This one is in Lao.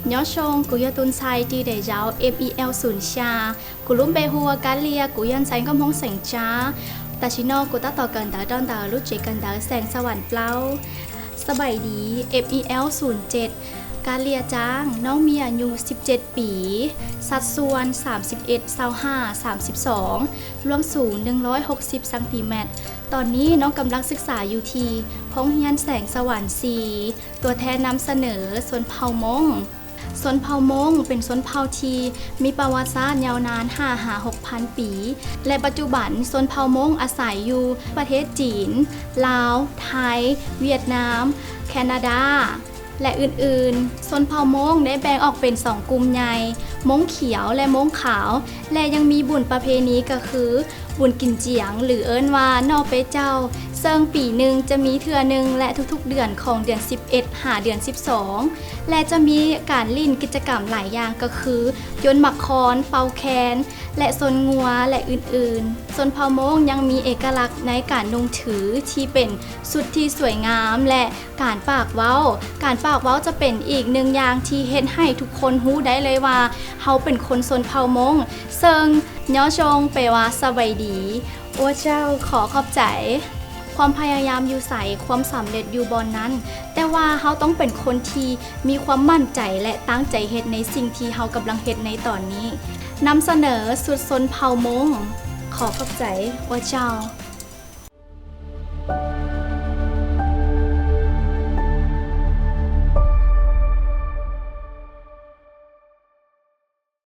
Nho Chong, của Yotun Sai đi để giáo em i eo Sùn Sha. Của Lũm Bê Hua Cá Lia, của Yên Sánh Công Hông Sảnh Cha. Ta chỉ no của ta tỏ cần tớ trong tớ lũ chế cần tớ sẻng sa vẳn plau. ສະບາຍດີ ເອັມ ອີ ແອລ ສູນເຈັດ ກາເລຍຈ້າງ ນ້ອງມີອາຍຸສິບເຈັດປີ ສັດສ່ວນ ສາມສິບເອັດ ຊາວຫ້າ ສາມສິບສອງ ລວງສູງ ໜຶ່ງຮ້ອຍຫົກສິບຊັງຕີແມັດ. ຕອນນີ້ນ້ອງກຳລັງສຶກສາຢູ່ທີ່ໂຮງຮຽນແສງສະຫວັນສີ່ ຕົວແທນນຳສະເໜີຊົນເຜົ່າມົ້ງ. ຊົນເຜົ່າມົ້ງເປັນຊົນເຜົ່າທີ່ມີປະຫວັດສາດຍາວນານຫ້າຫາຫົກພັນປີ ແລະ ປັດຈຸບັນຊົນເຜົ່າມົ້ງອາໄສຢູ່ປະເທດຈີນ, ລາວ, ໄທ, ຫວຽດນາມ, ແຄນາດາ ແລະ ອື່ນໆ. ຊົນເຜົ່າມົ້ງໄດ້ແບ່ງອອກເປັນສອງກຸ່ມໃຫຍ່, ມົ້ງຂຽວ ແລະ ມົ້ງຂາວ ແລະ ຍັງມີບຸນປະເພນີກໍຄື ບຸນກິນຈຽງ ຫຼື ເອີ້ນວ່າໜໍ່ເປເຈົ້າ ເຊິ່ງປີໜຶ່ງຈະມີເທື່ອໜຶ່ງ ແລະ ທຸກໆເດືອນຂອງເດືອນສິບເອັດ ຫາເດືອນສິບສອງ ແລະ ຈະມີການຫຼິ້ນກິດຈະກຳຫຼາຍຢ່າງ ກໍຄື ໂຍນໝາກຄອນ, ເປົ່າແຄນ ແລະ ຊົນງົວ ແລະ ອື່ນໆ. ຊົນເຜົ່າມົ້ງຍັງມີເອກະລັກໃນການນຸ່ງຖືທີ່ເປັນຊຸດທີ່ສວຍງາມ ແລະ ການປາກເວົ້າ. ການປາກເວົ້າຈະເປັນອີກໜຶ່ງຢ່າງທີ່ເຮັດໃຫ້ທຸກຄົນຮູ້ໄດ້ເລີຍວ່າເຮົາເປັນຄົນຊົນເຜົ່າມົ້ງ ເຊິ່ງ Nho Chong ແປວ່າສະບາຍດີ. ໂອ້ເຈົ້າ ຂໍຂອບໃຈ. ຄວາມພະຍາຍາມຢູ່ໃສ, ຄວາມສຳເລັດຢູ່ບ່ອນນັ້ນ. ແຕ່ວ່າເຮົາຕ້ອງເປັນຄົນທີ່ມີຄວາມໝັ້ນໃຈ ແລະ ຕັ້ງໃຈເຮັດໃນສິ່ງທີ່ເຮົາກຳລັງເຮັດໃນຕອນນີ້. ນຳສະເໜີຊຸດຊົນເຜົ່າມົ້ງ. ຂໍຂອບໃຈ. ໂອ້ເຈົ້າ.